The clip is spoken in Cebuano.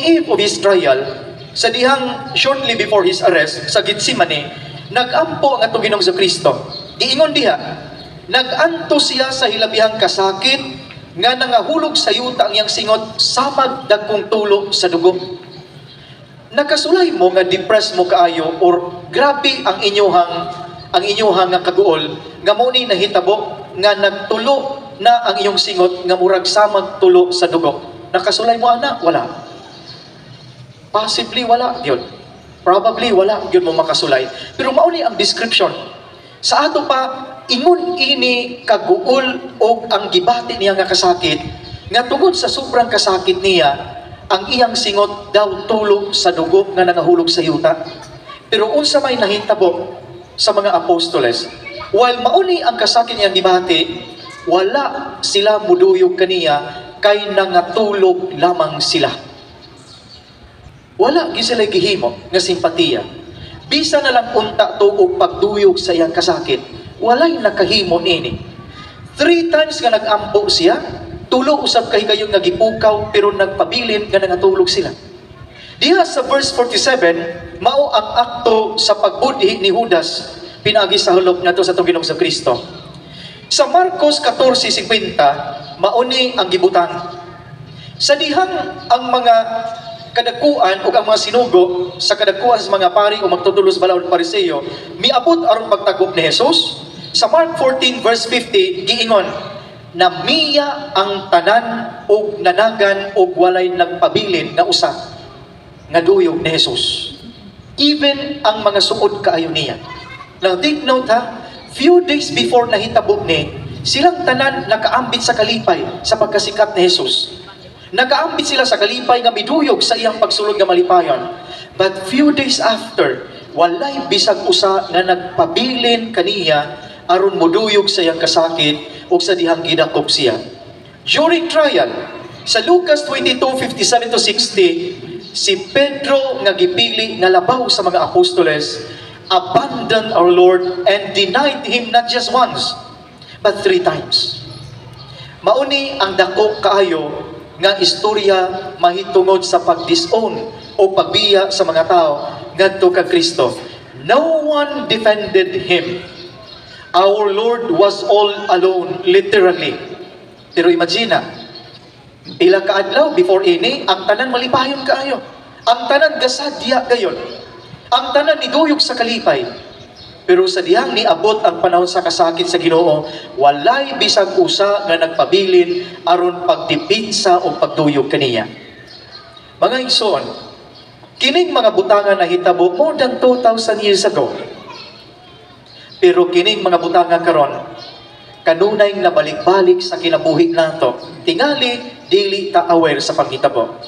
eve of his trial, sa dihang shortly before his arrest sa Gethsemane, nagampo ang atong Ginoong Kristo. Giingon diha, nag-antos siya sa hilabihang kasakit nga nangahulog sa yuta ang iyang singot samag dagkong tulo sa dugo. Nakasulay mo nga depressed mo kaayo or grabe ang inyuhang nga kaguol nga mo ni nahitabo nga nagtulo na ang iyong singot nga murag samag tulo sa dugo? Nakasulay mo ana? Wala. Possibly wala gyud. Probably wala gyud mo makasulay. Pero mao ni ang description. Sa ato pa, ingon ini kaguol og ang gibati niya nga kasakit nga tungod sa sobrang kasakit niya, ang iyang singot daw tulo sa dugo nga nangahulog sa yuta. Pero unsa may nahitabo sa mga apostoles? While mauni ang kasakit niyang gibati, wala sila muduyog kaniya kay nangatulog lamang sila. Wala gyud sila gihimo nga simpatiya. Bisa na lang unta to og pagduyog sa iyang kasakit, walay nakahimo nini. Three times nga nag-ampo siya, tulo usab kahigayon nga gipukaw, pero nagpabilin nga nangatulog sila. Diha sa verse 47, mao ang akto sa pagbudhi ni Judas pinaagi sa hulop ngadto sa atong Ginoong Kristo. Sa Marcos 14:50, mauni ang gibutang. Sa dihang ang mga kadakuan o ang mga sinugo sa kadakuan sa mga pari o magtutudlo sa balaod, Pariseo, miabot aron pagtagop ni Jesus. Sa Mark 14 verse 50, giingon, namiya ang tanan og nanagan og walay nagpabilin nga usa nga duyog ni Jesus. Even ang mga suod kaayo niya. Now take note ha, few days before nahitabo ni, silang tanan nakaambit sa kalipay sa pagkasikat ni Jesus. Nakaambit sila sa kalipay nga miduyog sa iyang pagsulod nga malipayon. But few days after, walay bisag usa nga nagpabilin kaniya aron moduyog sa iyang kasakit ug sa dihang gidakop siya. During trial, sa Lucas 22:57 to 60, si Pedro nga gipili nga labaw sa mga apostoles abandoned our Lord and denied Him not just once, but three times. Mauni ang dako kaayo nga istorya mahitungod sa pag-disown o pagbiya sa mga tao ngadto kang Kristo. No one defended Him. Our Lord was all alone, literally. Pero imagine, pila ka adlaw before ini, ang tanan malipayon kaayo. Ang tanan gasadya gayon. Ang tanan niduyog sa kalipay. Pero sa dihang niabot ang panahon sa kasakit sa Ginoo, walay bisag usa nga nagpabilin aron pagdepensa o pagduyog kaniya. Mga igsoon, kining mga butanga nahitabo more than 2,000 years ago. Pero kining mga butanga karon kanunay nabalik-balik sa kinabuhi nato. Tingali dili ta aware sa panghitabo.